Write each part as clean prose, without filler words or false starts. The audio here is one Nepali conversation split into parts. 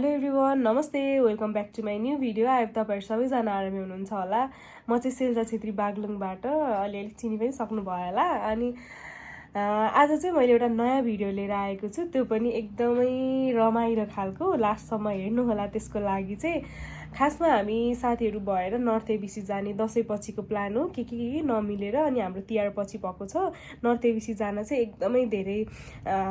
हेलो एभ्रिवान, नमस्ते, welcome back to my new video. आयो तपाईँहरू सबैजना आरामै हुनुहुन्छ होला। म चाहिँ सेल्जा छेत्री बागलुङबाट, अलिअलि चिनी पनि सक्नुभयो होला। अनि आज चाहिँ मैले एउटा नयाँ भिडियो लिएर आएको छु, त्यो पनि एकदमै रमाइलो खालको। लास्टसम्म हेर्नु होला। त्यसको लागि चाहिँ खासमा हामी साथीहरू भएर नर्थ एबिसी जाने दसैँ पछिको प्लान हो। के नमिलेर अनि हाम्रो तिहार पछि भएको छ। नर्थ एबिसी जान चाहिँ एकदमै धेरै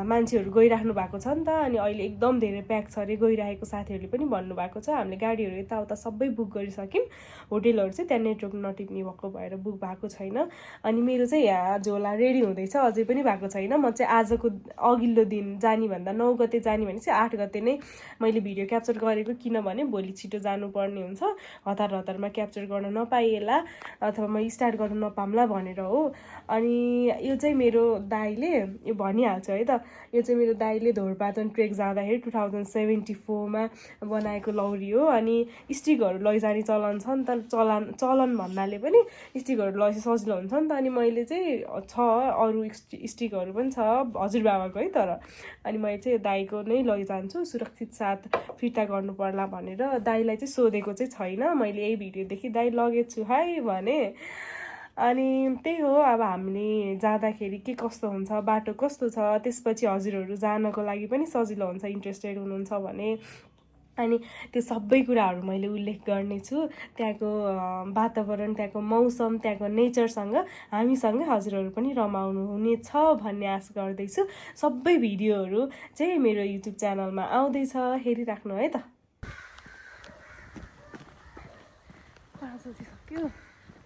मान्छेहरू गइराख्नु भएको छ नि त। अनि अहिले एकदम धेरै प्याक छ अरे, गइरहेको साथीहरूले पनि भन्नुभएको छ। हामीले गाडीहरू यताउता सबै बुक गरिसक्यौँ। होटेलहरू चाहिँ त्यहाँ नेटवर्क नटिप्ने भएको भएर बुक भएको छैन। अनि मेरो चाहिँ यहाँ झोला रेडी हुँदैछ, अझै पनि भएको छैन। म चाहिँ आजको अघिल्लो दिन जाने भन्दा 9 गते जाने भने चाहिँ 8 गते नै मैले भिडियो क्याप्चर गरेको, किनभने भोलि छिटो जानुपर्ने हुन्छ। हतारमा क्याप्चर गर्न नपाइएला अथवा म स्टार्ट गर्न नपाम्ला भनेर हो। अनि यो चाहिँ मेरो दाइले, यो भनिहाल्छु है त, यो चाहिँ मेरो दाइले धोरपातन ट्रेक जाँदाखेरि 2074मा बनाएको लौरी हो। अनि स्टिकहरू लैजाने चलन छ नि त, चलन भन्नाले पनि स्टिकहरू लैसे सजिलो हुन्छ नि त। अनि मैले चाहिँ छ अरू स्टिकहरू पनि छ हजुरबाबाको है, तर अनि मैले चाहिँ दाइको नै लैजान्छु, सुरक्षित साथ फिर्ता गर्नु पर्ला भनेर दाइलाई चाहिँ सोधेको चाहिँ छैन। मैले यही भिडियोदेखि दाइ लगेछु है भने। अनि त्यही हो, अब हामीले जाँदाखेरि के कस्तो हुन्छ, बाटो कस्तो छ, त्यसपछि हजुरहरू जानको लागि पनि सजिलो हुन्छ इन्ट्रेस्टेड हुनुहुन्छ भने। अनि त्यो सबै कुराहरू मैले उल्लेख गर्नेछु। त्यहाँको वातावरण, त्यहाँको मौसम, त्यहाँको नेचरसँग हामीसँगै हजुरहरू पनि रमाउनु हुनेछ भन्ने आश गर्दैछु। सबै भिडियोहरू चाहिँ मेरो युट्युब च्यानलमा आउँदैछ, हेरिराख्नु है त। 5 बजी सक्यो,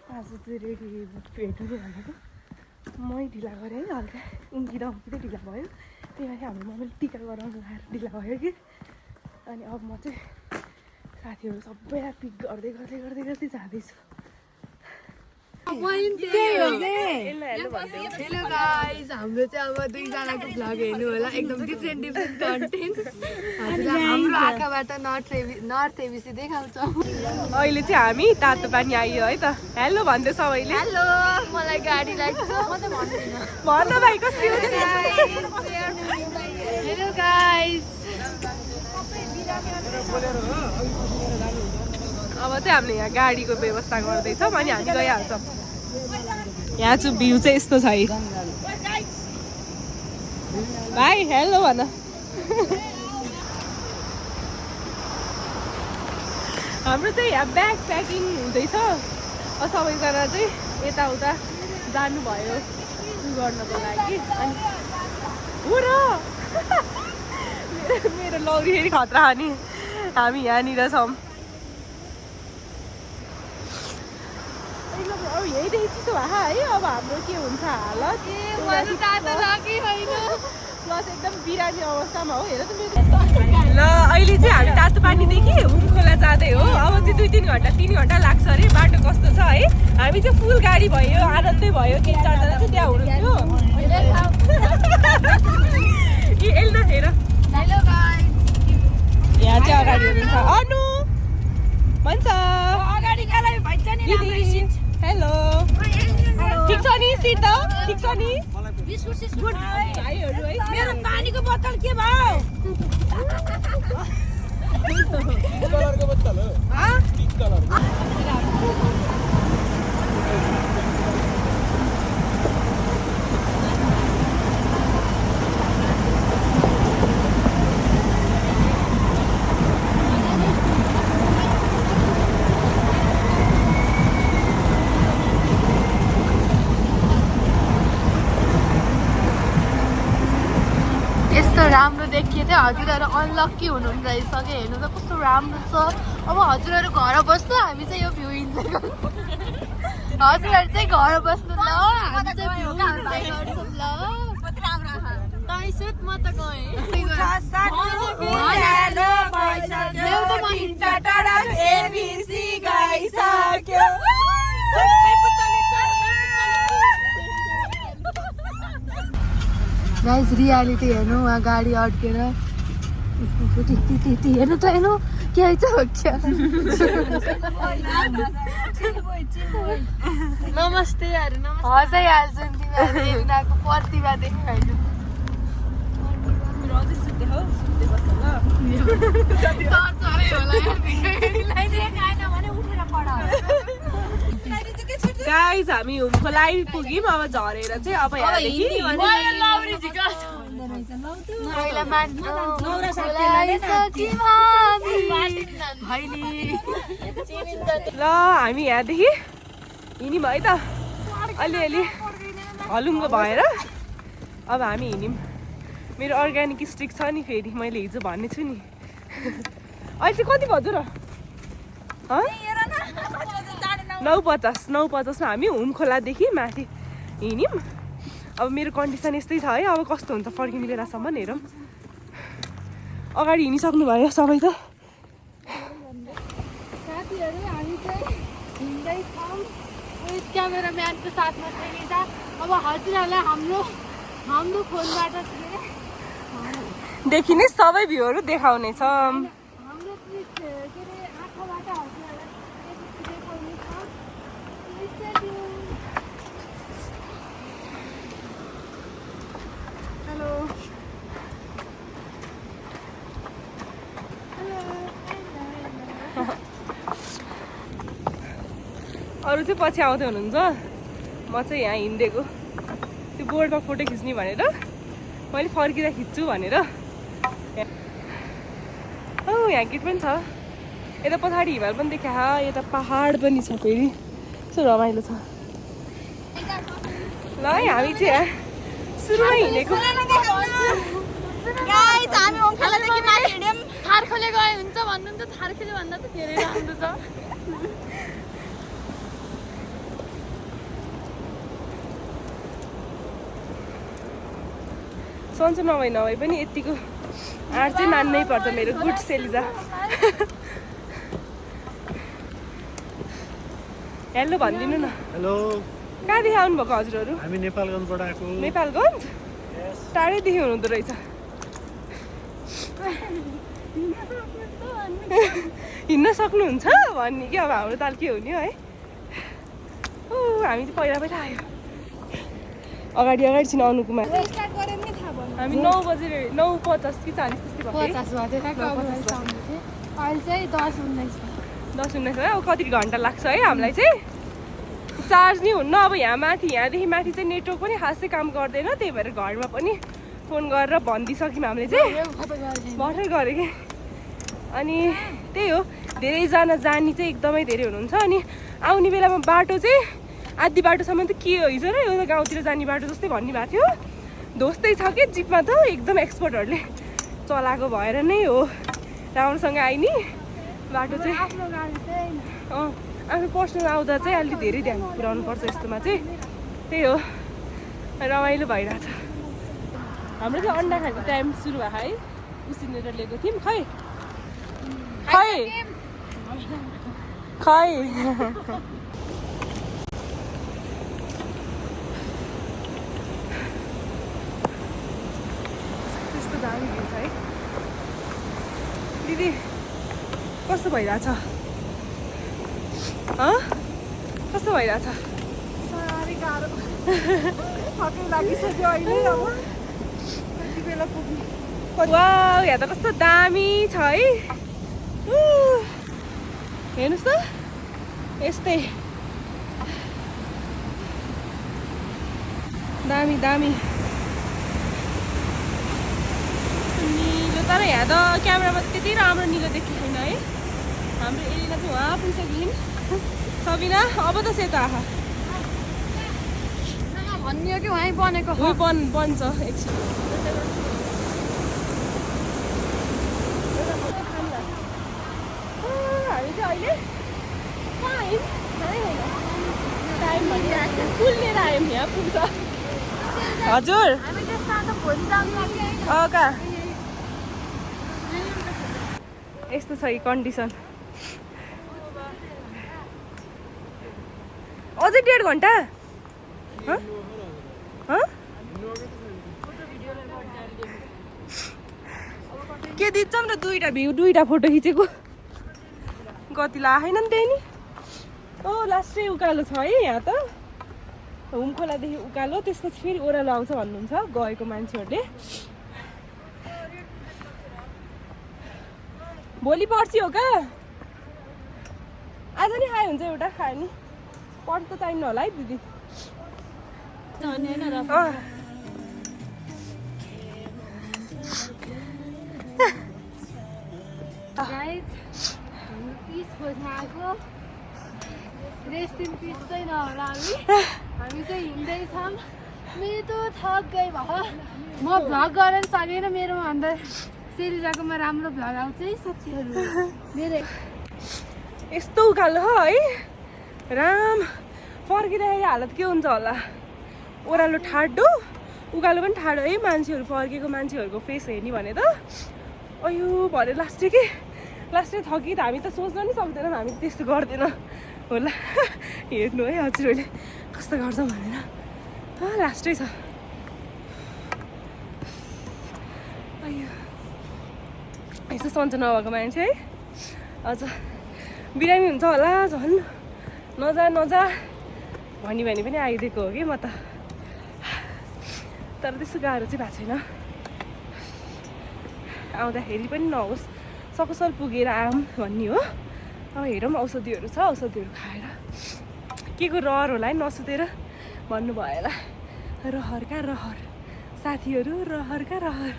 5 बजी रेडी भेट्नु भनेको मै ढिला गरेँ है, हल्का उम्किँदै ढिला भयो। त्यही भएर हाम्रो मम्मीले टिका गराउनु लाएर ढिला भयो कि। अनि अब म चाहिँ साथीहरू सबैलाई पिक गर्दै जाँदैछु। हेलो गाइज, हाम्रो चाहिँ अब 2जनाको भ्लग हेर्नु होला। एकदम डिफ्रेन्ट कन्टेन्ट हाम्रो आँखाबाट नर्थ एबिसी देखाउँछौँ। अहिले चाहिँ हामी तातो पानी आइयो है त। हेलो भन्दै सबैले। हेलो, मलाई गाडी लाग्छ, म त भन्दिनँ। भन्न भाइ कस्तो हो? हेलो गाइज, अब चाहिँ हामीले यहाँ गाडीको व्यवस्था गर्दैछौँ अनि हामी गइहाल्छौँ। यहाँ चाहिँ भ्यू चाहिँ यस्तो छ है भाइ। हेलो भन। हाम्रो चाहिँ यहाँ ब्याग प्याकिङ हुँदैछ। सबैजना चाहिँ यताउता जानुभयो सु गर्नको लागि। अनि हो र मेरो लौरी फेरि खतरा हो नि। हामी यहाँनिर छौँ। अब यहीँदेखि चिसो भए है, अब हाम्रो के हुन्छ हालत। प्लस एकदम बिरामी अवस्थामा हो। हेर त मेरो। ल अहिले चाहिँ हामी तातो पानीदेखि हुमखोला जाँदै हो। अब चाहिँ 2-3 घन्टा 3 घन्टा लाग्छ अरे। बाटो कस्तो छ है। हामी चाहिँ फुल गाडी भयो, आनन्दै भयो। 3-4जना चाहिँ त्यहाँ हुनुहुन्थ्यो। एल्ना हेर, हेलो गाइज, यहाँ चाहिँ अगाडि हुनुहुन्छ अनु भन्छ। अगाडि गालाई भन्छ नि राम्रो सिट। हेलो, ठिक छ नि सिट त? ठिक छ नि? बिस्कुट सिस्कुट भाइहरू है। मेरो पानीको बोतल के भयो? कलरको बोतल हो, पिंक कलर। यस्तो राम्रो देखियो चाहिँ हजुरहरू अनलक्की हुनुहुन्छ रहेछ कि। हेर्नु त कस्तो राम्रो छ। अब हजुरहरू घर बस्नु, हामी चाहिँ यो भ्यू इन्जोय गर्छौँ। हजुरहरू चाहिँ घर बस्नु ल, हामी चाहिँ भ्यू इन्जोय गर्छौँ ल। तै सुत, म त गएँ। गाइस रियालिटी हेर्नु, वहाँ गाडी अड्केर हेर्नु त, हेर्नु के आइछ क्या। नमस्ते यार, हँसाइहाल्छ नि तिमीहरू हेर्नुको प्रतिभा देखाइहाल्छ। अझै सुत्दै हो, सुत्दै बस्छ ल। गाइज हामी हुमखोला आइपुग्यौँ अब झरेर चाहिँ अब यहाँदेखि ल हामी यहाँदेखि हिँड्यौँ है त अलिअलि हलुङ्गो भएर अब हामी हिँड्यौँ मेरो अर्ग्यानिक स्टिक छ नि फेरि मैले हिजो भनेको छु नि अहिले चाहिँ कति बज्यो र 9:50मा हामी हुमखोलादेखि माथि हिँड्यौँ अब मेरो कन्डिसन यस्तै छ है अब कस्तो हुन्छ फर्किने बेलासम्म हेरौँ अगाडि हिँडिसक्नु भयो सबै त साथीहरू हामी चाहिँ हिँड्दैछौँ क्यामेराम्यानको साथमा चाहिँ अब हजुरहरूलाई हाम्रो फोनबाट देखिने सबै भ्यूहरू देखाउनेछ हाम्रो के अरे आँखाबाट हजुरहरूलाई देखाउनेछ हेलो अरू चाहिँ पछि आउँदै हुनुहुन्छ म चाहिँ यहाँ हिँडिदिएको त्यो बोर्डमा फोटो खिच्ने भनेर मैले फर्किँदा खिच्छु भनेर यहाँ गेट पनि छ यता पछाडि हिमाल पनि देखा यता पहाड पनि छ फेरि यस्तो रमाइलो छ ल है हामी चाहिँ यहाँ सुरुमै हिँडेको थारखोले गए हुन्छ भन्नुहुन्छ थारखोले भन्दा त धेरै राम्रो छ सन्चो नभए पनि यतिको आँट चाहिँ मान्नै पर्छ मेरो गुड सेलिजा हेलो भनिदिनु न हेलो कहाँदेखि आउनुभएको हजुरहरू हामी नेपालगञ्जबाट आएको नेपालगञ्ज टाढैदेखि हुनुहुँदो रहेछ हिँड्न सक्नुहुन्छ भन्ने कि अब हाम्रो ताल के हुने है हामी चाहिँ पहिला आयो अगाडि चाहिँ आउनुकोमा हामी 9:50 कि 40 त्यस्तै भयो 10-19 है अब कति घन्टा लाग्छ है हामीलाई चाहिँ चार्ज नि हुन्न अब यहाँदेखि माथि चाहिँ नेटवर्क पनि खासै काम गर्दैन त्यही भएर घरमा पनि फोन गरेर भनिदिइसक्यौँ हामीले चाहिँ भर्खर गरेँ कि अनि त्यही हो धेरैजना जाने चाहिँ एकदमै धेरै हुनुहुन्छ अनि आउने बेलामा बाटो चाहिँ आधी बाटोसम्म त के हो हिजो र एउटा गाउँतिर जाने बाटो जस्तै भन्ने भएको थियो धोस्तै छ कि जिपमा त एकदम एक्सपर्टहरूले चलाएको भएर नै हो राम्रोसँग आइनी बाटो चाहिँ आफ्नो पर्सनल आउँदा चाहिँ अलिक धेरै ध्यान पुऱ्याउनु पर्छ यस्तोमा चाहिँ त्यही हो रमाइलो भइरहेछ हाम्रो चाहिँ अन्डा खाएको टाइम सुरु भयो है उसिनेर लिएको थियौँ खै त्यस्तो दामी भ्यू छ है दिदी कस्तो भइरहेछ कस्तो भइरहेछ साह्रै गाह्रो थकै लागिसक्यो अहिले अब कति बेला पुग्ने वाउ यहाँ त कस्तो दामी छ है हेर्नुहोस् त यस्तै दामी निलो तर यहाँ त क्यामेरामा त्यति राम्रो निलो देखेको छैन है हाम्रो एरिया चाहिँ वहाँ पुगिसक्यौँ सबिना अब त सेता आहा भन्ने कि वहीँ बनेको बन्छ एकछिन हामी चाहिँ अहिले टाइम भनिरहेको पुल लिएर आयौँ यहाँ पुग्छ हजुर कहाँ यस्तो छ कि कन्डिसन अझै 1.5 घन्टा के दिन्छौँ र दुईटा फोटो खिचेको गति लागेन नि त्यही नि लास्टै उकालो छ है यहाँ त हुमखोलादेखि उकालो त्यसपछि फेरि ओह्रालो आउँछ भन्नुहुन्छ गएको मान्छेहरूले भोलि पर्सि हो क्या आज नि खायो हुन्छ एउटा खायो नि पर्सि त चाहिन्न होला है दिदी रेस्ट इन पिस चाहिँ नहोला हामी चाहिँ हिँड्दैछौँ मेरो त थक गए भयो म भ्लग गर्न सकेन मेरो अन्त सिरिजाकोमा राम्रो भ्लग आउँछ है साथीहरू मेरो यस्तो उकालो है राम फर्किँदाखेरि हालत के हुन्छ होला ओह्रालो ठाडो उकालो पनि ठाडो है मान्छेहरू फर्केको मान्छेहरूको फेस हेर्ने भने त अयो भने लास्टै थकी त हामी त सोच्न नि सक्दैनौँ हामी त्यस्तो गर्दैन होला हेर्नु है हजुरहरूले कस्तो गर्छ भनेर लास्टै छ अयो यस्तो सन्चो नभएको मान्छे है अझ बिरामी हुन्छ होला झन् नजा भनी पनि आइदिएको हो कि म त तर त्यस्तो गाह्रो चाहिँ भएको छैन आउँदाखेरि पनि नहोस् सकुशल पुगेर आऊँ भन्ने हो अब हेरौँ औषधिहरू छ औषधिहरू खाएर के को रहर होला है नसुतेर भन्नुभयो होला रहरका रहर साथीहरू रहरका रहर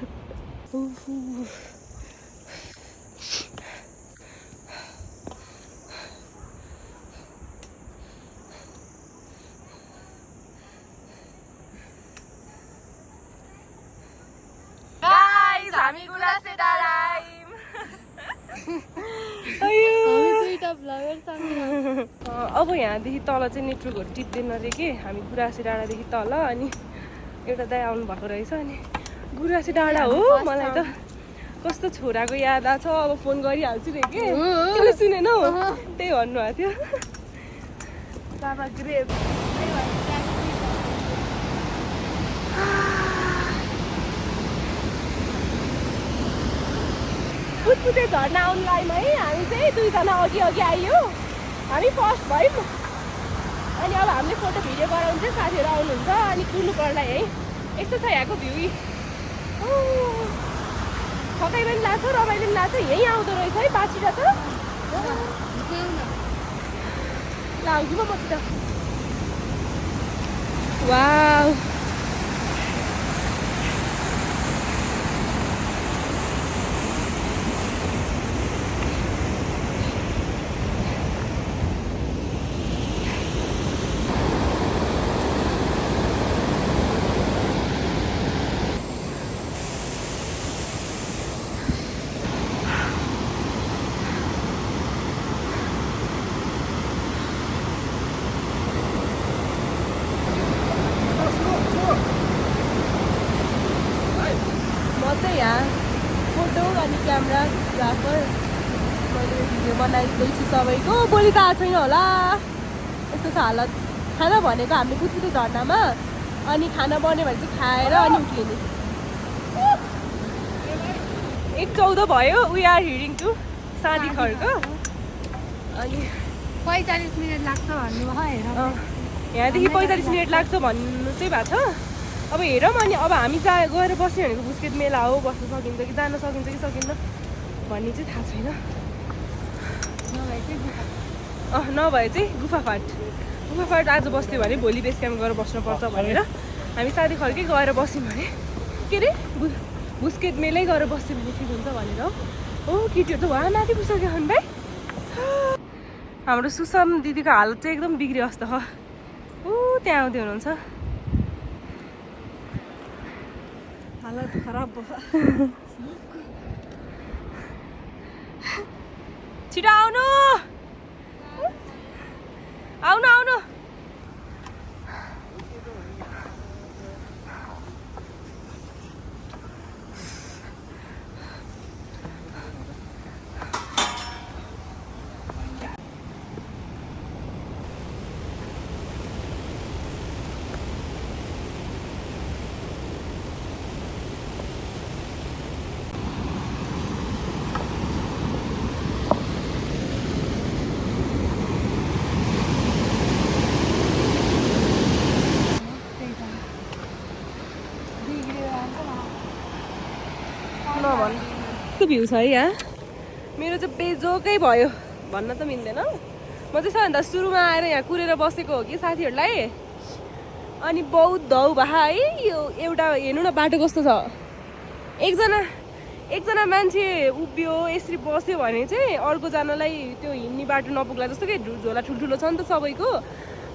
हामी गुराँसे डाँडा आयौँ अब यहाँदेखि तल चाहिँ नेटवर्कहरू टिप्दैन अरे कि हामी गुराँसे डाँडादेखि तल अनि एउटा दाइ आउनु भएको रहेछ अनि गुराँसे डाँडा हो मलाई त कस्तो छोराको याद आएको छ अब फोन गरिहाल्छु रे कि किन सुनेनौ त्यही भन्नुभएको थियो बाबा ग्रेभ फुतफुते झर्ना आउनु लायौँ है हामी चाहिँ दुईजना अघि आइयो हामी फर्स्ट भयौँ अनि अब हामीले फोटो भिडियो गराउनु चाहिँ साथीहरू आउनुहुन्छ अनि कुर्नु पर्ला है यस्तो छ यहाँको भ्यू थकाइ पनि लाग्छ रमाइलो पनि लाग्छ यहीँ आउँदो रहेछ है बाछिटा त लाग्यो म बसित वाउ फोटो अनि क्यामेराग्राफर मैले भिडियो बनाइदिँदैछु सबैको भोलि त आएको छैन होला यस्तो छ हालत खाना भनेको हामीले फुतफुते झर्नामा अनि खाना बन्यो भने चाहिँ खाएर अनि उक्लिने 1:14 भयो वी आर हिडिङ टु सादी खर्क अनि 45 मिनट लाग्छ भन्नुभयो यहाँदेखि 45 मिनट लाग्छ भन्नु चाहिँ भएको छ अब हेरौँ अनि अब हामी गएर बस्ने भनेको बुस्केट मेला हो बस्नु सकिन्छ कि जान सकिन्छ कि सकिन्न भन्ने चाहिँ थाहा छैन नभए चाहिँ गुफाफाट आज बस्थ्यो भने भोलि बेस क्याम्प गएर बस्नुपर्छ भनेर हामी साथी खर्कै गएर बस्यौँ भने के अरे बुस्केट मेलै गएर बस्यो भने ठिक हुन्छ भनेर हो केटीहरू त उहाँ माथि पुगिसक्यो हन भाइ हाम्रो सुसम दिदीको हालत चाहिँ एकदम बिग्रियो जस्तो हो त्यहाँ आउँदै हुनुहुन्छ हालत खराब भयो छिटो आउनु भ्यू छ है यहाँ मेरो चाहिँ बेजोकै भयो भन्न त मिल्दैन। म चाहिँ सबभन्दा सुरुमा आएर यहाँ कुरेर बसेको हो कि साथीहरूलाई, अनि बहुत धौ भा है। यो एउटा हेर्नु न बाटो कस्तो छ, एकजना मान्छे उभियो यसरी बस्यो भने चाहिँ अर्कोजनालाई त्यो हिँड्ने बाटो नपुग्ला जस्तो कि झोला ठुल्ठुलो छ नि त सबैको,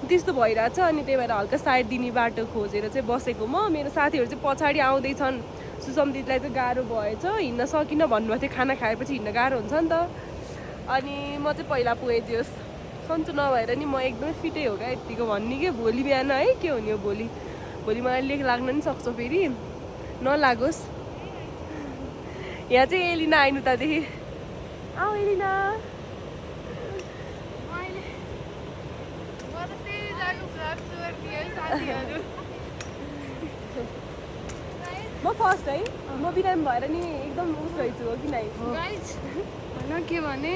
त्यस्तो भइरहेछ। अनि त्यही भएर हल्का साइड दिने बाटो खोजेर चाहिँ बसेको म। मेरो साथीहरू चाहिँ पछाडि आउँदैछन्। सुसम दिदीलाई चाहिँ गाह्रो भएछ, हिँड्न सकिनँ भन्नुभएको थियो, खाना खाएपछि हिँड्न गाह्रो हुन्छ नि त। अनि म चाहिँ पहिला पुगेदियोस् सन्चो नभएर नि म एकदमै फिटै हो क्या यत्तिको भन्ने के। भोलि बिहान है के हुने हो, भोलि मलाई लेख लाग्न नि सक्छ, फेरि नलागोस्। यहाँ चाहिँ एलिना आइनु तदेखि आऊ एलिना। म फर्स्ट है, म बिरामी भएर नि एकदम उस रहेछु हो कि नै। भन के भने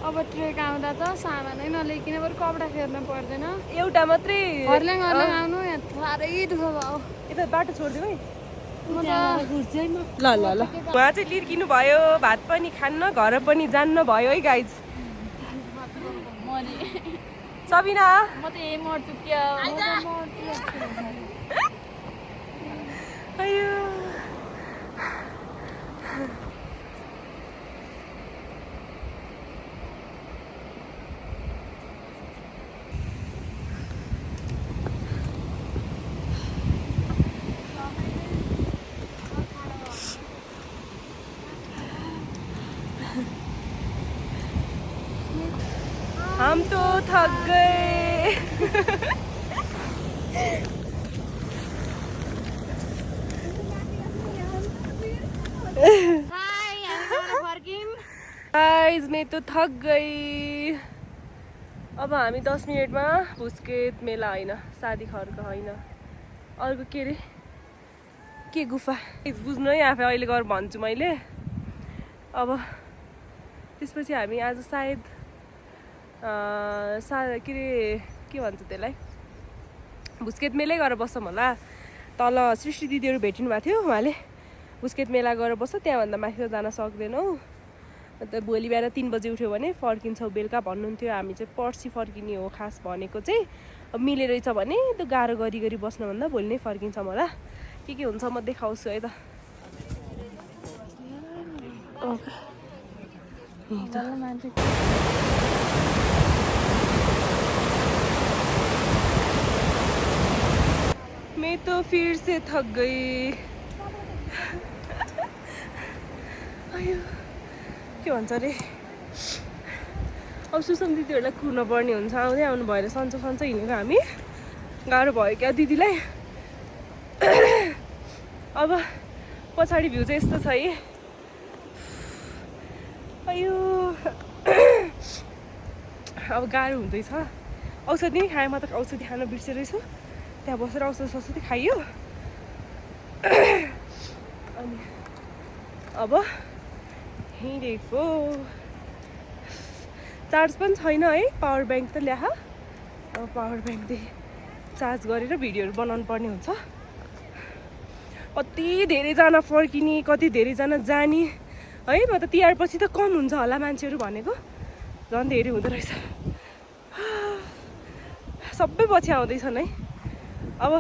अब ट्रेक आउँदा त सामानै नल्याइकन बरु कपडा फेर्न पर्दैन, एउटा मात्रै घरले आउनु। यहाँ साह्रै दुःख भयो। यता बाटो छोडिदिउँ है। म त ल ल ल उहाँ चाहिँ लिर्किनु भयो, भात पनि खान्न, घर पनि जान्न भयो है गाइज। सबिना म त यही मर्छु क्या। अयो हम तो थक गए। गाइज मैं तो थक गई। अब हामी 10 मिनटमा भुस्केत मेला होइन, सादी खर्क होइन, अर्को के अरे के गुफा बुझ्नु है आफै अहिले गएर भन्छु मैले। अब त्यसपछि हामी आज सायद के अरे के भन्छ त्यसलाई, भुस्केत मेलै गएर बस्छौँ होला। तल सृष्टि दिदीहरू भेटिनु भएको थियो, उहाँले भुस्केत मेला गएर बस्छ, त्यहाँभन्दा माथि त जान सक्दैनौँ। अन्त भोलि बिहान 3 बजी उठ्यो भने फर्किन्छौँ बेलुका भन्नुहुन्थ्यो। हामी चाहिँ पर्सि फर्किने हो खास भनेको चाहिँ। अब मिलेरहेछ भने त्यो गाह्रो गरी बस्नुभन्दा भोलि नै फर्किन्छौँ होला। के हुन्छ म देखाउँछु है त। मैं तो फिर से थक गई। अयो के भन्छ अरे, अब सुसम दिदीहरूलाई कुर्न पर्ने हुन्छ, आउँदै आउनु भएर सन्चो हिँडेको हामी। गाह्रो भयो क्या दिदीलाई। अब पछाडि भ्यू चाहिँ यस्तो छ है। अयो अब गाह्रो हुँदैछ। औषधि नि खाएँ, म त औषधि खान बिर्सेरहेछु। त्यहाँ बसेर औषधि खाइयो। अनि अब हिँडेको। चार्ज पनि छैन है, पावर ब्याङ्क त ल्याह। अब पावर ब्याङ्कदेखि चार्ज गरेर भिडियोहरू बनाउनु पर्ने हुन्छ। कति धेरैजना फर्किने, कति धेरैजना जाने है। म त तिहार पछि त कम हुन्छ होला मान्छेहरू भनेको, झन् धेरै हुँदो रहेछ। सबै पछि आउँदैछन् है। अब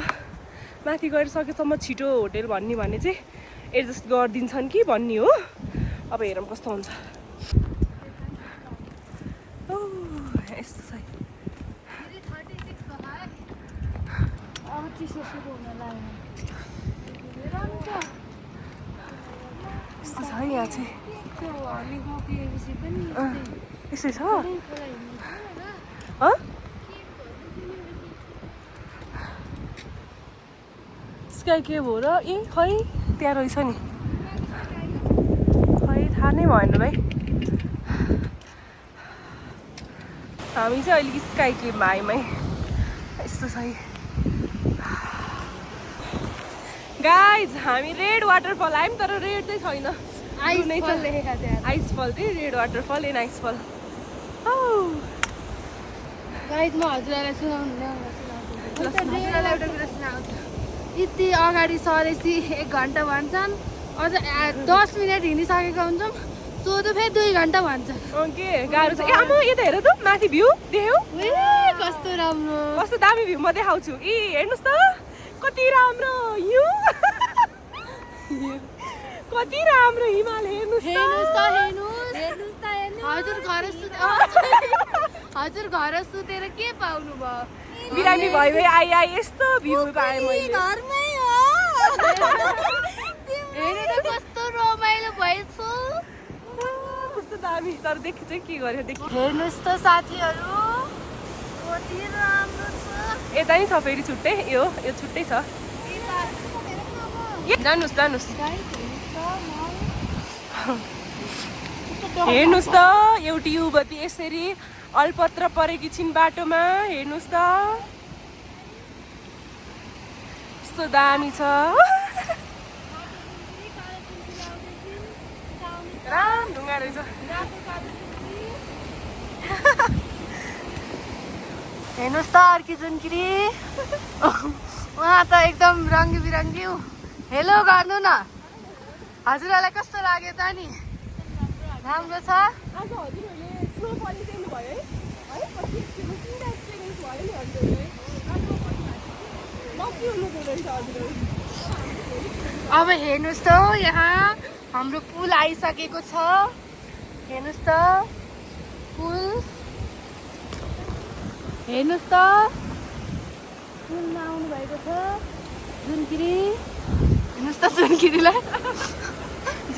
माथि गएर सकेसम्म छिटो होटेल भन्ने भने चाहिँ एडजस्ट गरिदिन्छन् कि भन्ने हो। अब हेरौँ कस्तो हुन्छ। यस्तो छ यस्तो छ है यहाँ चाहिँ। यस्तै छ। स्काई केभ हो र? ए खै त्यहाँ रहेछ नि, खै थाहा नै भएन भाइ। हामी चाहिँ अहिले स्काई केभमा आयौँ है। यस्तो छ है गाइज। हामी रेड वाटरफल आयौँ, तर रेड चाहिँ छैन, आइसफल चाहिँ red waterfall and icefall. Guys म हजुरलाई सुनाउनु यति अगाडि सरेपछि 1 घन्टा भन्छन्, अझ 10 मिनट हिँडिसकेको हुन्छौँ, सोध्यो फेरि 2 घन्टा भन्छ के गाह्रो छ। ए आमा यता हेर त माथि भ्यू देख्यौ कस्तो राम्रो कस्तो दामी भ्यू म देखाउँछु। ए हेर्नुहोस् त कति राम्रो हिउँ कति राम्रो हिमाल हेर्नुहोस् त। हजुर घर सुतेर के पाउनु भयो बिरामी भयो भए आइ यस्तो भ्यू पाएँ मैले। घरमै हो हेर्नु त कस्तो रमाइलो भएछ कस्तो दामी तर देखि चाहिँ के गर्यो देखि हेर्नुहोस् त साथीहरू कति राम्रो छ यता नि छ फेरि छुट्टै यो छुट्टै छ। जानुहोस् हेर्नुहोस् त एउटी युवती यसरी अलपत्र परेकी छिन् बाटोमा। हेर्नुहोस् त कस्तो दामी छ राम ढुङ्गा रहेछ। हेर्नुहोस् त अर्की जुनकिरी उहाँ त एकदम रङ्गी बिरङ्गी हेलो गर्नु न हजुरहरूलाई कस्तो लाग्यो त नि राम्रो छ। आज हजुरहरूले स्नोफल देख्नु भयो है कति एक्सपिरियन्स भयो नि हजुरहरूले मक्की हुनुहुँदो रहेछ हजुरहरू। अब हेर्नुहोस् त यहाँ हाम्रो पुल आइसकेको छ हेर्नुहोस् त पुल हेर्नुहोस् त पुलमा आउनु भएको छ जुनकिरी हेर्नुहोस् त जुनकिरीलाई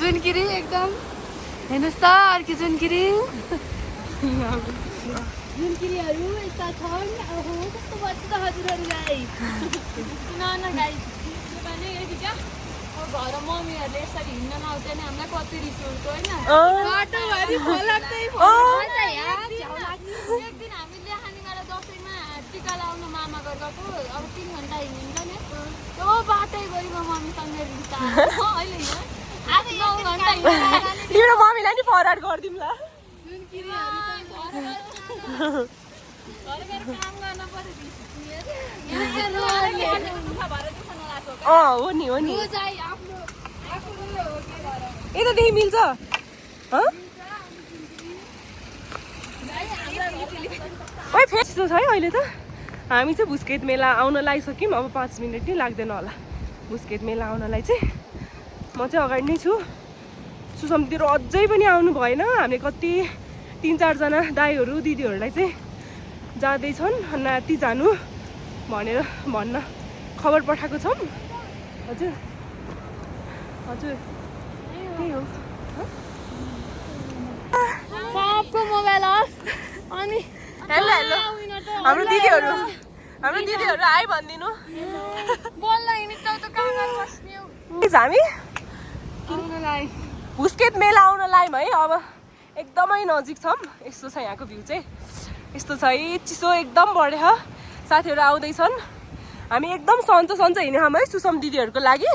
जुनकिरी एकदम हेर्नुहोस् त अर्की जुनकिरी जुनकिरीहरू यस्ता छन्। ओहो कस्तो बच्छ त हजुरहरूलाई सुन न गाइस घर मम्मीहरूले यसरी हिँड्न नआउँदैन हामीलाई कति रिस उठ्छ होइन बाटोभरि खोलाक्दै एक दिन हामीले खानेगाडा दसैँमा टिका लाउन मामा घर गएको अब 3 घन्टा हिँडिन्छ नि त्यो बाटैभरिमा मम्मीसँगै रिस अहिले आज 9 घन्टा तिम्रो मम्मीलाई नि फरवार्ड गरिदिउँला। हो नि यतादेखि मिल्छ ओइ फेरि छ है अहिले त हामी चाहिँ भुस्केट मेला आउन लागिसक्यौँ। अब 5 मिनट नै लाग्दैन होला भुस्केट मेला आउनलाई चाहिँ। म चाहिँ अगाडि नै छु सुसमतिर अझै पनि आउनु भएन। हामीले कति 3-4 जना दाइहरू दिदीहरूलाई चाहिँ जाँदैछन् नाति जानु भनेर भन्न खबर पठाएको छौँ। हजुर त्यही हो सबको मोबाइल अफ अनि हेलो हाम्रो दिदीहरू आइ भनिदिनु बोल्न हिँड्छौ त कहाँ बस्ने हामी आउनलाई भुस्केट मेला आउन लाग्यौँ है। अब एकदमै नजिक छौँ। यस्तो छ यहाँको भ्यू चाहिँ यस्तो छ है चिसो एकदम बढ्यो साथीहरू आउँदैछन्। हामी एकदम सन्चो हिँड्ने हामी है सुसम दिदीहरूको लागि।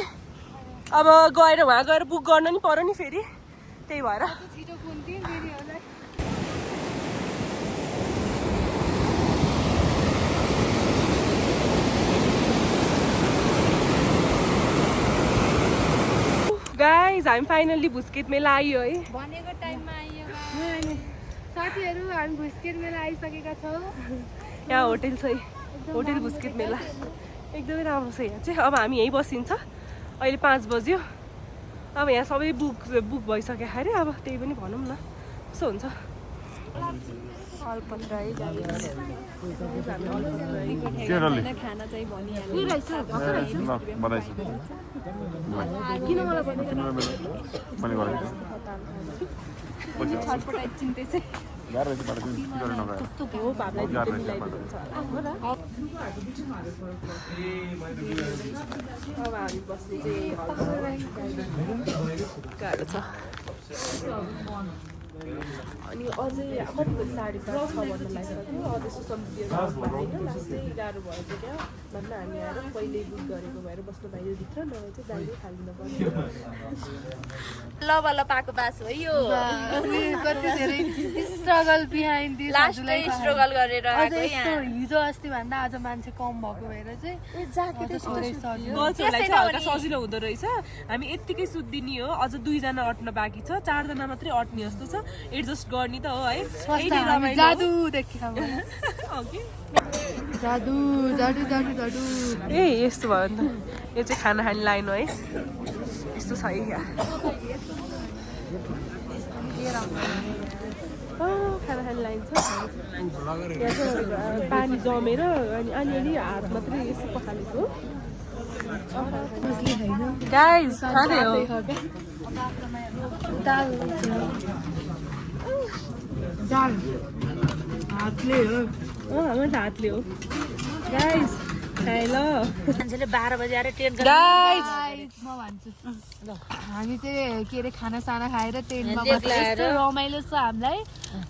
अब गएर वहाँ गएर बुक गर्न नि पर्यो नि फेरि त्यही भएर छिटो कुन्थ्यो दिदीहरूलाई गाइज हामी फाइनल्ली भुस्केट मेला आइयो है भनेको टाइममा आइयो साथीहरू हामी भुस्केट मेला आइसकेका छौँ। यहाँ होटेल छ है होटेल भुस्केट मेला एकदमै राम्रो छ। यहाँ चाहिँ अब हामी यहीँ बसिन्छ। अहिले 5 बज्यो अब यहाँ सबै बुक भइसक्यो अरे अब त्यही पनि भनौँ न कस्तो हुन्छ। कस्तो भयो भावलाई मिलाइदिनुहुन्छ अब हामी बस्ने चाहिँ गाह्रो छ। अनि अझै कति बजी 5:30 भन्न लागिसक्यो अझै सुसम्पीहरू होइन लास्टै 11 भएछ क्या भन्न हामी आएर पहिले बुक गरेको भएर बस्नु पाइयो भित्र नभए चाहिँ बाहिरै खालिन पर्यो ल बल्ल पाएको बास हो यो कति धेरै स्ट्रगल बिहाइन्ड दिस लास्टै स्ट्रगल गरेर आएको यहाँ हिजो अस्ति भन्दा आज मान्छे कम भएको भएर चाहिँ गर्ल्सहरूलाई चाहिँ हल्का सजिलो हुँदो रहेछ हामी यत्तिकै सुत्दिनी हो अझ 2 जना अट्न बाँकी छ 4 जना मात्रै अट्ने जस्तो छ एडजस्ट गर्ने त हो है जादु देखिन्छ जादु जादु जादु जादु ए यस्तो भयो नि त यो चाहिँ खाना खाने लाइन हो है यस्तो छ यहाँ खाना खाने लाइन छ यहाँ चाहिँ पानी जमेर अनि अलिअलि हात मात्रै यसो पखालेको गाइस खाने हो दाल दाल हातले हो हाम्रो त हातले हो गाइस खाए ल मान्छेले 12 बजे आएर ट्रेन गाइस म भन्छु हामी चाहिँ के अरे खाना साना खाएर ट्रेनमा बसेर रमाइलो छ हामीलाई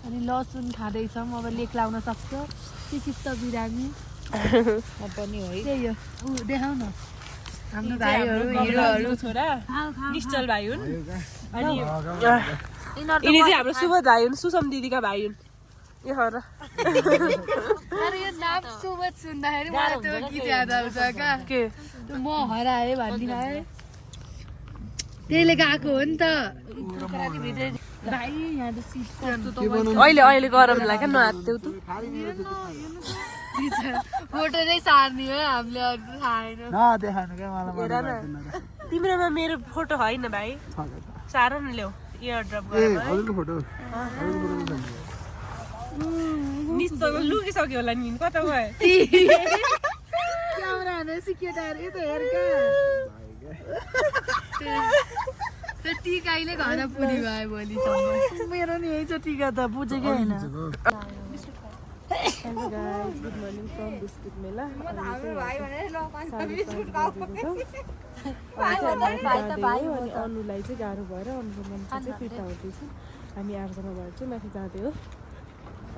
अनि लसुन खाँदैछौँ अब लेक लाउन सक्छ चिकित्सा बिरामी पनि हो त्यही हो देखाउ न हाम्रो भाइहरू हिरोहरू छोरा निश्चल भाइ हुन् अनि यिनी चाहिँ हाम्रो सुबोध भाइ हुन् सुसम दिदीका भाइ हुन् यो यो नाम सुबोध सुन्दाखेरि मलाई त्यो गीत याद आउँछ क्या के म हराएँ भनिदिनु त्यसले गएको हो नि त भाइ यहाँ त सिट अहिले गरम लाग्यो नहात्थ्यौ त फोटो नै सार्ने हो हामीले अरू खाएन तिम्रोमा मेरो फोटो होइन भाइ सार न ल्याऊ एयर ड्रप गरेर निस्सँग लुकिसक्यो होला नि कता गयो क्यामेरा हानेर सिक्यो टार यता हेर त्यो टिकाइले घर पुरी भयो भोलिसम्म मेरो नि यही छ टिका त बुझेकै होइन Hello guys, good morning from Biscuit Mela. अनि अनुलाई चाहिँ गाह्रो भएर अनुको मान्छे चाहिँ फिर्ता हुँदैछ हामी 8 जना भएर चाहिँ माथि जाँदै हो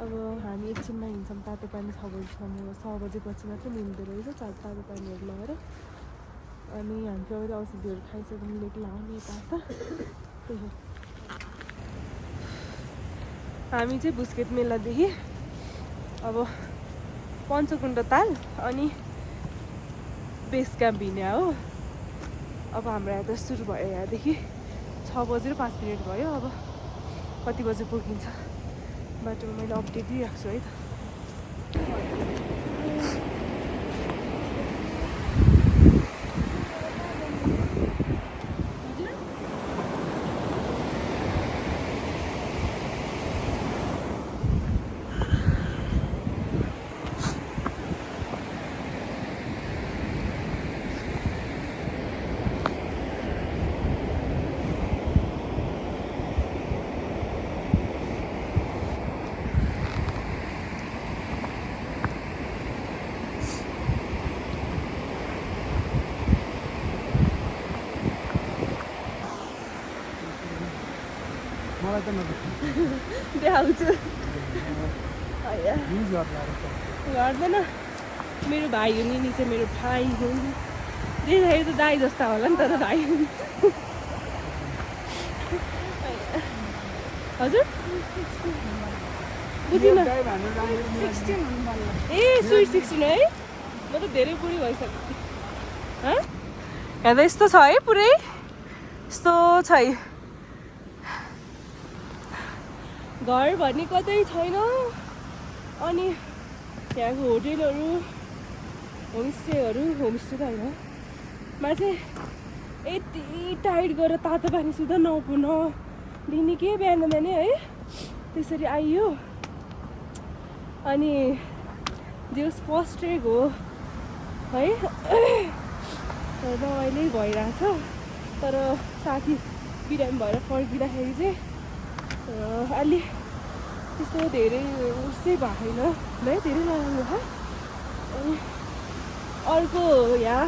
अब हामी एकछिनमा हिँड्छौँ तातो पानी 6 बजीसम्म 6 बजेपछि मात्रै मिल्दो रहेछ तातो पानीहरू लगाएर अनि हामीले अहिले औषधिहरू खाइसक्यौँ लेक लाउने यता त्यही हो हामी चाहिँ बुस्केट मेलादेखि अब पञ्चकुण्ड ताल अनि बेस क्याम्प हिँड्या हो अब हाम्रो यात्रा सुरु भयो यहाँदेखि 6 बजेर 5 मिनट भयो अब कति बजे पुगिन्छ बाटोमा मैले अपडेट दिइराख्छु है त देखाउँछु गर्दैन मेरो भाइ हुन् नि चाहिँ मेरो भाइ हुन् देखायो त दाई जस्ता होला नि त भाइ हुन् हजुर बुझिन ए स्विट 16 है म त धेरै बुढी भइसकेको थिएँ हेर्दा यस्तो छ है पुरै यस्तो छ है घर भन्ने कतै छैन अनि त्यहाँको होटेलहरू होमस्टेहरू होमस्टे त होइन मा चाहिँ यति टाइट गरेर तातो पानी सुधा नदिने के बिहान बिहानै है त्यसरी आइयो अनि जस फर्स्ट ट्रेक हो है रमाइलो भइरहेछ तर साथी बिरामी भएर फर्किँदाखेरि चाहिँ अलि त्यस्तो धेरै उसै भएन है धेरै नराम्रो छ अनि अर्को यहाँ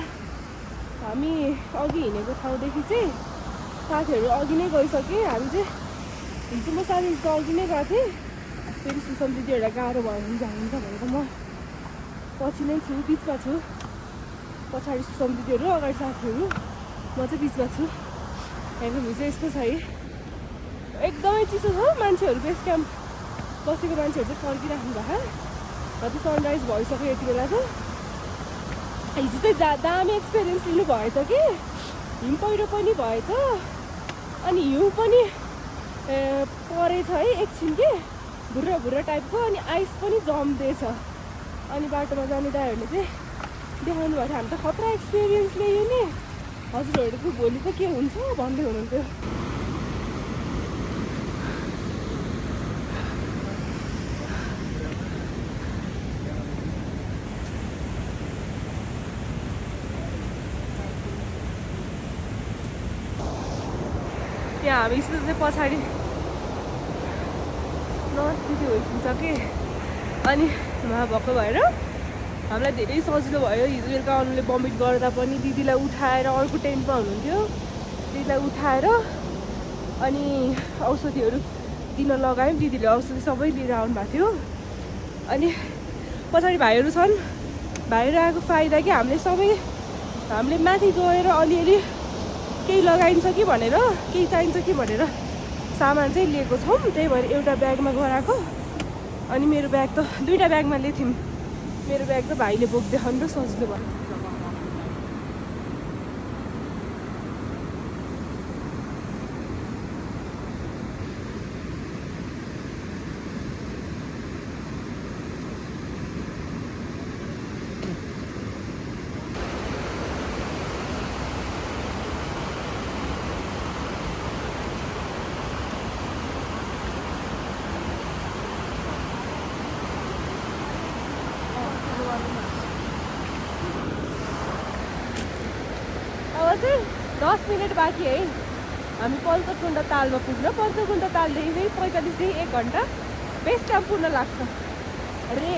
हामी अघि हिँडेको ठाउँदेखि चाहिँ साथीहरू अघि नै गइसक्यो हामी चाहिँ हिजो म साथी त अघि नै गएको थिएँ फेरि सुसम दिदी एउटा गाह्रो भयो भने जानुहुन्छ भनेर म पछि नै छु बिचमा छु पछाडि सुसम दिदीहरू अगाडि साथीहरू म चाहिँ बिचमा छु हेर्नु हिजो यस्तो छ है एकदमै चिसो छ मान्छेहरू बेस क्याम्प बसेको मान्छेहरू चाहिँ फर्किराख्नु भएको त्यो सनराइज भइसक्यो यति बेला त हिजो चाहिँ दामी एक्सपिरियन्स लिनु भएछ कि हिउँ पहिरो पनि भएछ अनि हिउँ पनि परेछ है एकछिन के भुर्रा भुर्रा टाइपको अनि आइस पनि जम्दैछ अनि बाटोमा जाने दाइहरूले चाहिँ देखाउनु भएको थियो हामी त खतरा एक्सपिरियन्स ल्यायो नि हजुरहरूको भोलि त के हुन्छ भन्दै हुनुहुन्थ्यो त्यहाँ हामी चाहिँ पछाडि नर्थ दिदी होइन्छ कि अनि उहाँ भएको भएर हामीलाई धेरै सजिलो भयो हिजो बेलुका अनुले बमिट गर्दा पनि दिदीलाई उठाएर अर्को टेन्टमा हुनुहुन्थ्यो दिदीलाई उठाएर अनि औषधिहरू दिन लगायौँ दिदीले औषधि सबै लिएर आउनु भएको थियो अनि पछाडि भाइहरू छन् भाइहरू आएको फाइदा कि हामीले माथि गएर अलिअलि केही लगाइन्छ कि भनेर केही चाहिन्छ कि भनेर सामान चाहिँ लिएको छौँ त्यही भएर एउटा ब्यागमा गराएको अनि मेरो ब्याग त दुईवटा ब्यागमा ल्याएको थियौँ मेरो ब्याग त भाइले बोक्दै खन् र सजिलो भयो अब चाहिँ 10 मिनट बाँकी है हामी पञ्चकुण्ड तालमा पुग्न पञ्चकुण्ड तालदेखि फेरि 45देखि 1 घन्टा बेस क्याम्प पुग्न लाग्छ रे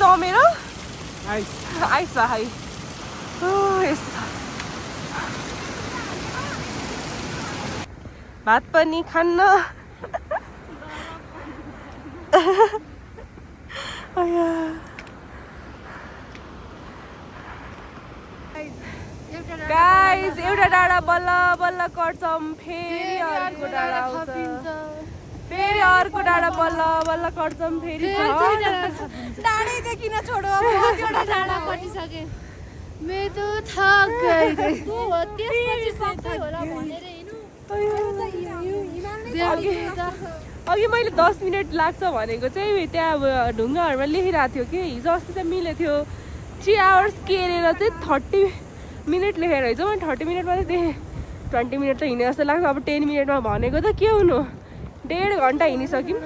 जमेर आइस भाइ यस्तो भात पनि खान्न गाइस एउटा डाँडा बल्ल बल्ल कट्छौँ फेरि अर्को डाँडा आउँछ फेरि अर्को डाँडा बल्ल बल्ल कट्छौँ फेरि डाँडै त किन छोडो अब एउटा डाँडा कटिसके मे त थक गई त्यसपछि सबै होला भनेर अघि मैले 10 मिनट लाग्छ भनेको चाहिँ त्यहाँ अब ढुङ्गाहरूमा लेखिरहेको थियो कि हिजो अस्ति चाहिँ मिलेको थियो 3 आवर्स केरेर चाहिँ 30 मिनट लेखेर हिजो मैले 30 मिनटमा चाहिँ देखेँ 20 मिनट त हिँडे जस्तो लाग्छ अब 10 मिनटमा भनेको त के हुनु 1.5 घन्टा हिँडिसक्यौँ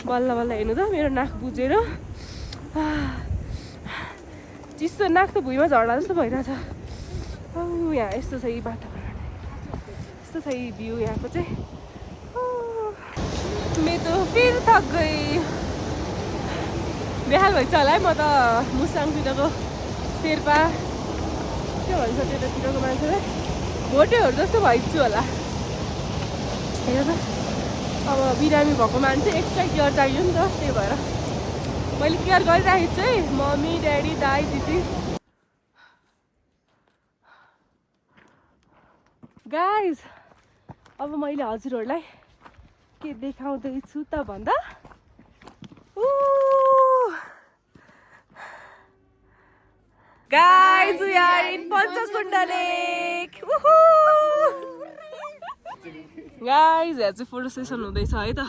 बल्ल बल्ल हेर्नु त मेरो नाक बुझेर चिसो नाक त भुइँमा झर्दा जस्तो भइरहेछ यहाँ यस्तो छ यी वातावरण यस्तो छ यी भ्यू यहाँको चाहिँ मे त फेरि थक गई बेहाल भइन्छ होला है म त मुसाङतिरको शेर्पा के भन्छ त्यतातिरको मान्छेलाई भोटेहरू जस्तो भइछु होला हेर त अब बिरामी भएको मान्छे एक्स्ट्रा केयर चाहियो नि त त्यही भएर मैले केयर गरिराखेको छु है मम्मी ड्याडी दाइ दिदी गाइज अब मैले हजुरहरूलाई के देखाउँदैछु त भन्दा guys we are in Panchkund lake guys यहाँ चाहिँ फोटो सेसन हुँदैछ है त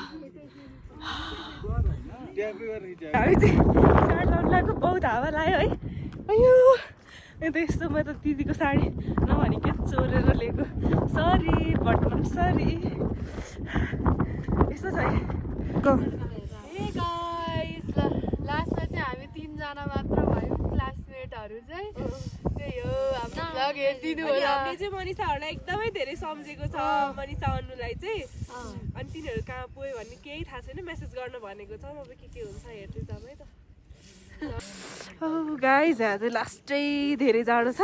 हामी चाहिँ साडी लाउनु लाग्यो बहुत हावा लाग्यो है अयो अन्त यस्तो म त दिदीको साडी नभने के चोरेर लिएको सरी बटन सरी यस्तो छ है लास्टमा चाहिँ हामी 3 जना मात्र भयौँ क्लासमेटहरू चाहिँ त्यही हो हाम्रो भ्लग हेरिदिनु होला हामीले चाहिँ मनिषाहरूलाई एकदमै धेरै सम्झेको छ मनिषा अनुलाई चाहिँ अनि तिनीहरू कहाँ पुग्यो भन्ने केही थाहा छैन मेसेज गर्न भनेको छ अब के हुन्छ हेर्दै जाउँ है त गाइज यहाँ चाहिँ लास्टै धेरै जाडो छ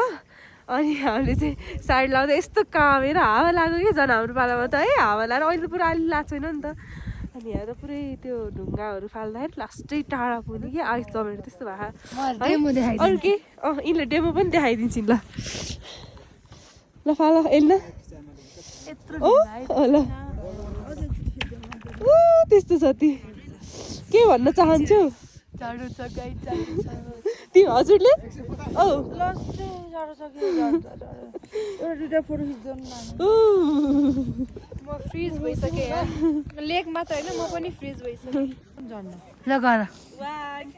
अनि हामीले चाहिँ साइड लाउँदा यस्तो कामेर हावा लाग्यो कि झन् हाम्रो पालामा त है हावा लाएर अहिले त पुरा अलि लाग्छ छैन नि त अनि यहाँ त पुरै त्यो ढुङ्गाहरू फाल्दाखेरि लास्टै टाढा पुग्ने कि आइस जमेर त्यस्तो भयो अरू के यिनीहरूले डेमो पनि देखाइदिन्छन् ल फाल एल्न ल त्यस्तो छ ती के भन्न चाहन्छु जाडो छ गाई तिमी हजुरले म फ्रिज भइसकेँ यार लेक मात्र होइन म पनि फ्रिज भइसकेँ ल गर 1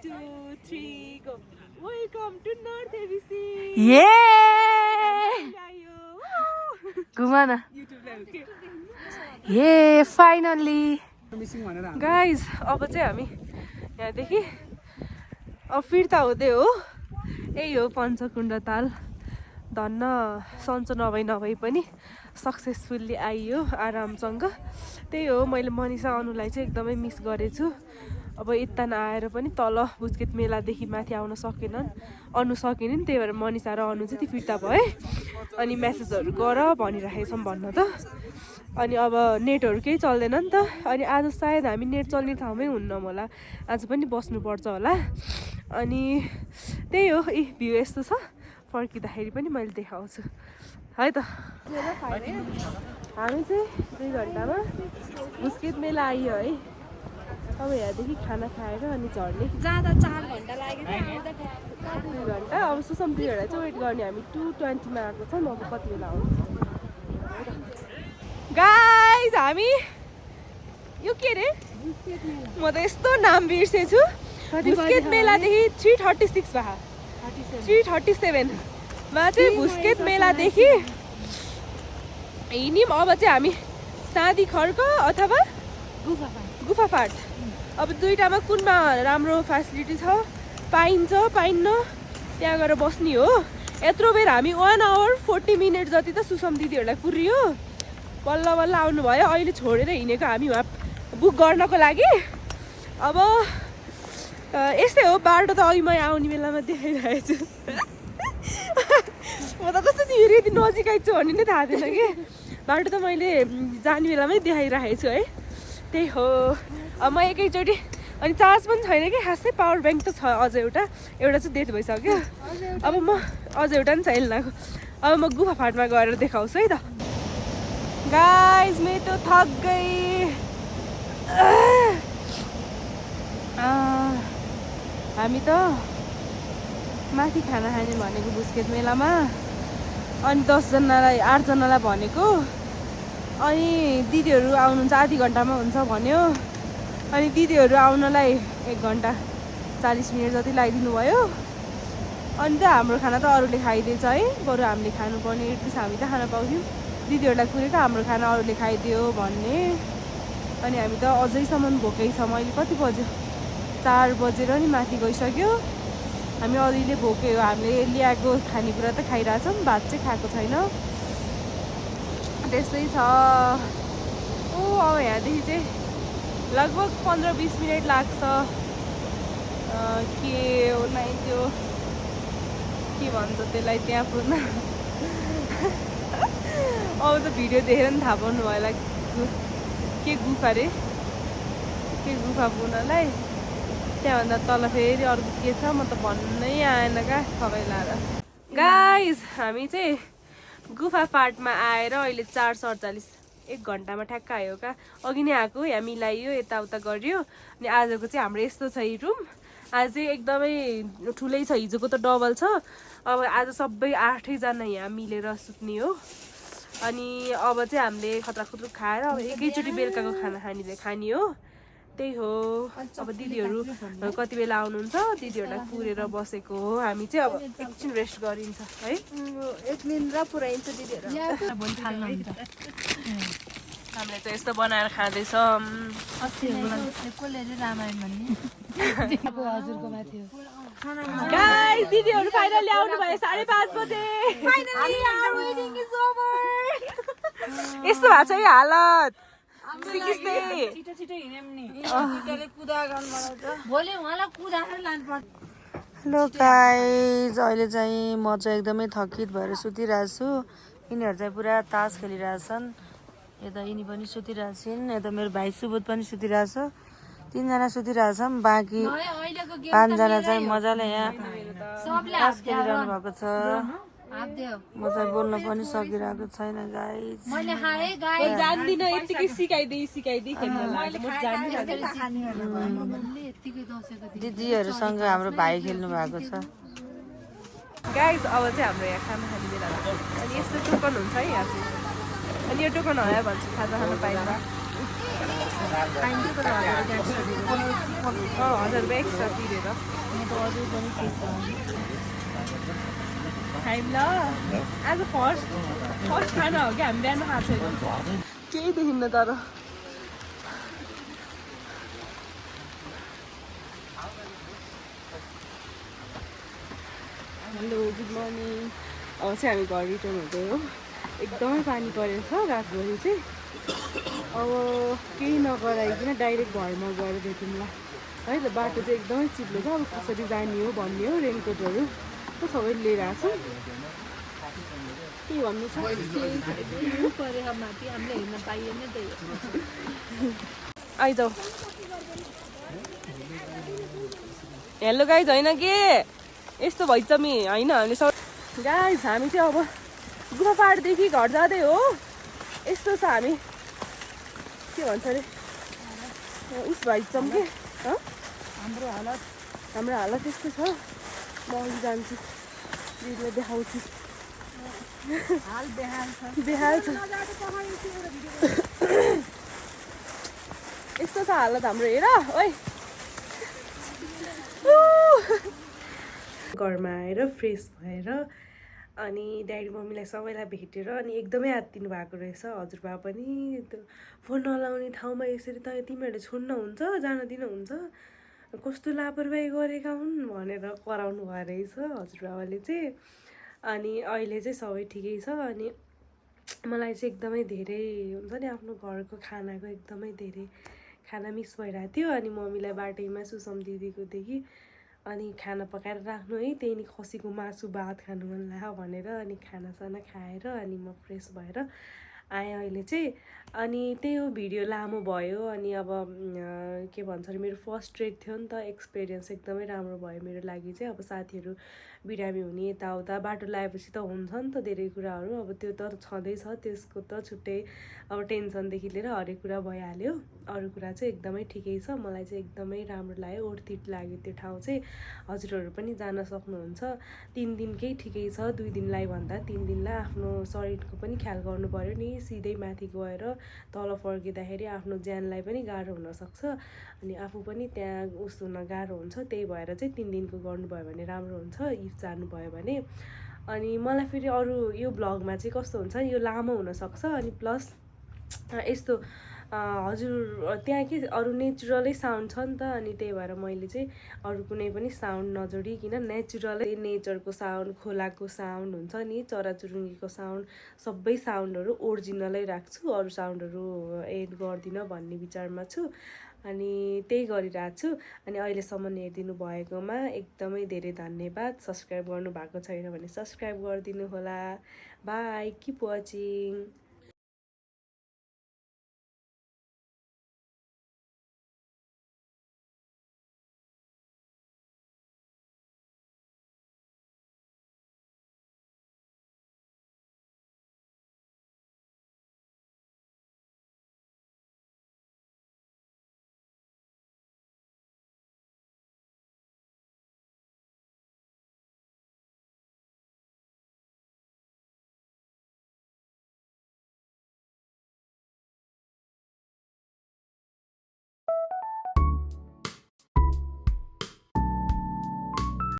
2 3 go welcome to north ABC ये घुमा न ये फाइनली गाइज अब चाहिँ हामी यहाँदेखि अब फिर्ता हुँदै हो यही हो पञ्चकुण्ड ताल धन्न सन्चो नभई पनि सक्सेसफुल्ली आइयो आरामसँग त्यही हो मैले मनिषा अनुलाई चाहिँ एकदमै मिस गरेछु अब यता नआएर पनि तल बुस्केट मेलादेखि माथि आउन सकेनन् अनु सकेन नि त्यही भएर मनिषा र अनु चाहिँ त्यो फिर्ता भए अनि म्यासेजहरू गर भनिराखेको छौँ भन्न त अनि अब नेटहरू केही चल्दैन नि त अनि आज सायद हामी नेट चल्ने ठाउँमै हुन्न होला आज पनि बस्नुपर्छ होला अनि त्यही हो भ्यू यस्तो छ फर्किँदाखेरि पनि मैले देखाउँछु है त हामी चाहिँ 2 घन्टामा बुस्केट मेला आइयो है अब यहाँदेखि खाना खाएर अनि झर्ने जाँदा 4 घन्टा लाग्यो 2 घन्टा अब सुसम्पीहरूलाई चाहिँ वेट गर्ने हामी 2:20 मा आएको छौँ अब कति बेला आउनु गाइज हामी यो के रे म त यस्तो नाम बिर्सेछु बुस्केट मेलादेखि 3:36 भा 3:37 मा चाहिँ बुस्केट मेलादेखि हिँड्यौँ अब चाहिँ हामी सादी खर्क अथवा गुफाफाट अब दुईटामा कुनमा राम्रो फेसिलिटी छ पाइन्छ पाइन्न त्यहाँ गएर बस्ने हो यत्रो बेर हामी 1 आवर 40 मिनट जति त सुसम दिदीहरूलाई पुर्रियो बल्ल बल्ल आउनुभयो अहिले छोडेर हिँडेको हामी वहाँ बुक गर्नको लागि अब यस्तै हो बाटो त अघि म आउने बेलामा देखाइरहेको छु म त कस्तो तिमीहरू यति नजिक आइछु भन्ने नै थाहा थिएन कि बाटो त मैले जाने बेलामै देखाइरहेको छु है त्यही हो अब म एकैचोटि अनि चार्ज पनि छैन कि खासै पावर ब्याङ्क त छ अझ एउटा चाहिँ डेट भइसक्यो अब म अझ एउटा पनि छैन लगाएको अब म गुफाफाटमा गएर देखाउँछु है त गाइज मैं तो थक गई हामी त माथि खाना खाने भनेको बुस्केट मेलामा अनि 8 जनालाई भनेको अनि दिदीहरू आउनुहुन्छ आधी घन्टामा हुन्छ भन्यो अनि दिदीहरू आउनलाई 1 घन्टा 40 मिनट जति लगाइदिनु भयो अनि त हाम्रो खाना त अरूले खाइदिएछ है बरु हामीले खानुपर्ने एटलिस्ट हामी त खाना पाउँथ्यौँ दिदीहरूलाई कुरेको हाम्रो खाना अरूले खाइदियो भन्ने अनि हामी त अझैसम्म भोकै छौँ अहिले कति बज्यो 4 बजेर नि माथि गइसक्यो हामी अरूले भोकै हो हामीले ल्याएको खानेकुरा त खाइरहेछौँ भात चाहिँ खाएको छैन त्यस्तै छ ओ अब यहाँदेखि चाहिँ लगभग 15-20 मिनट लाग्छ के होला त्यो के भन्छ त्यसलाई त्यहाँ पुग्न अब त भिडियो देखेर नि थाहा पाउनु भयो होला के गुफा रे के गुफा पुग्नलाई त्यहाँभन्दा तल फेरि अर्को के छ म त भन्नै आएन क्या सबै लाएर गाइज हामी चाहिँ गुफाफाटमा आएर अहिले 4:47 1 घन्टामा ठ्याक्क आयो क्या अघि नै आएको यहाँ मिलाइयो यताउता गरियो अनि आजको चाहिँ हाम्रो यस्तो छ यी रुम आज चाहिँ एकदमै ठुलै छ हिजोको त डबल छ अब आज सबै 8 जना यहाँ मिलेर सुत्ने हो अनि अब चाहिँ हामीले खतरा खाएर अब एकैचोटि बेलुकाको खाना खाने हो त्यही हो अब दिदीहरू कति बेला आउनुहुन्छ दिदीहरूलाई पुरेर बसेको हो हामी चाहिँ अब एकछिन रेस्ट गरिन्छ है एक निन्द्रा पुऱ्याइन्छ दिदीहरू हामीले चाहिँ यस्तो बनाएर खाँदैछौँ गाइस दिदीहरु फाइनली आउनु भयो 5:30 बजे यस्तो भएको छ है हालत हेलो गाइज अहिले चाहिँ म चाहिँ एकदमै थकित भएर सुतिरहेको छु यिनीहरू चाहिँ पुरा तास खेलिरहेछन् यता यिनी पनि सुतिरहेछन् यता मेरो भाइ सुबोध पनि सुतिरहेछ 3 जना सुतिरहेछौँ बाँकी 5 जना चाहिँ मजाले यहाँ तास खेलिरहनु भएको छ म चाहिँ बोल्न पनि सकिरहेको छैन गाइज जान्दिनँ यतिकै सिकाइदिई खेल्न दिदीहरूसँग हाम्रो भाइ खेल्नु भएको छ गाइज अब चाहिँ हाम्रो यहाँ खाना खाने बेला लाग्यो अनि यस्तो टोकन हुन्छ है यहाँ चाहिँ अनि यो टोकन हरायो भने चाहिँ खाजा खान पाइन्छ 1000 रुपियाँ एक्स्ट्रा तिरेर खाइम ल आज फर्स्ट खाना हो कि हामी बिहान खाएको छैन केही देखिन्न तर हेलो गुड मर्निङ अब चाहिँ हामी घर रिटर्न हुँदै हो एकदमै पानी परेछ रातभरि चाहिँ अब केही नगराइकन डाइरेक्ट घरमा गएर भेटौँला है त बाटो चाहिँ एकदमै चिप्लो छ अब कसरी जाने हो भन्ने हो रेनकोटहरू त सबै लिएर आएको छौँ के भन्नु छ आइजाऊ हेलो गाइज होइन के यस्तो भइचमी होइन हामीले गाइज हामी चाहिँ अब गुफापाहाडदेखि घर जाँदै हो यस्तो छ हामी के भन्छ अरे उस भइचम के हाम्रो हालत यस्तो छ म अघि जान्छु दिदीलाई देखाउँछु बेहाल छ यस्तो छ हालत हाम्रो हेर ओइ घरमा आएर फ्रेस भएर अनि ड्याडी मम्मीलाई सबैलाई भेटेर अनि एकदमै आत्तिनु भएको रहेछ हजुरबा पनि त्यो फोन नलाउने ठाउँमा यसरी त तिमीहरूले छोड्न हुन्छ जान दिनुहुन्छ कस्तो लापरवाही गरेका हुन् भनेर कराउनु भयो रहेछ हजुरबाबाले चाहिँ अनि अहिले चाहिँ सबै ठिकै छ अनि मलाई चाहिँ एकदमै धेरै हुन्छ नि आफ्नो घरको खानाको एकदमै धेरै खाना मिस भइरहेको थियो अनि मम्मीलाई बाटैमा सुसम दिदीको देखि अनि खाना पकाएर राख्नु है त्यही नि खसीको मासु भात खानु मन लाग्यो भनेर अनि खानासाना खाएर अनि म फ्रेस भएर आएँ अहिले चाहिँ अनि त्यही हो भिडियो लामो भयो अनि अब के भन्छ अरे मेरो फर्स्ट ट्रेक थियो नि त एक्सपिरियन्स एकदमै राम्रो भयो मेरो लागि चाहिँ अब साथीहरू बिरामी हुने यताउता बाटो लगाएपछि त हुन्छ नि त धेरै कुराहरू अब त्यो त छँदैछ त्यसको त छुट्टै अब टेन्सनदेखि लिएर हरेक कुरा भइहाल्यो अरू कुरा चाहिँ एकदमै ठिकै छ मलाई चाहिँ एकदमै राम्रो लाग्यो ओर्थिट लाग्यो त्यो ठाउँ चाहिँ हजुरहरू पनि जान सक्नुहुन्छ 3 दिनकै ठिकै छ 2 दिनलाई भन्दा 3 दिनलाई आफ्नो शरीरको पनि ख्याल गर्नु पर्यो नि सिधै माथि गएर तल फर्किँदाखेरि आफ्नो ज्यानलाई पनि गाह्रो हुनसक्छ अनि आफू पनि त्यहाँ उस हुन गाह्रो हुन्छ त्यही भएर चाहिँ 3 दिनको गर्नुभयो भने राम्रो हुन्छ इफ जानुभयो भने अनि मलाई फेरि अरू यो ब्लगमा चाहिँ कस्तो हुन्छ यो लामो हुनसक्छ अनि प्लस यस्तो हजुर त्यहाँ के अरू नेचुरलै साउन्ड छ नि त अनि त्यही भएर मैले चाहिँ अरू कुनै पनि साउन्ड नजोडिकन नेचुरलै नेचरको साउन्ड खोलाको साउन्ड हुन्छ नि चराचुरुङ्गीको साउन्ड सबै साउन्डहरू ओरिजिनलै राख्छु अरू साउन्डहरू एड गर्दिनँ भन्ने विचारमा छु अनि त्यही गरिरहेको छु अनि अहिलेसम्म हेरिदिनु भएकोमा एकदमै धेरै धन्यवाद सब्सक्राइब गर्नु भएको छैन भने सब्सक्राइब गरिदिनु होला बाई किप वाचिङ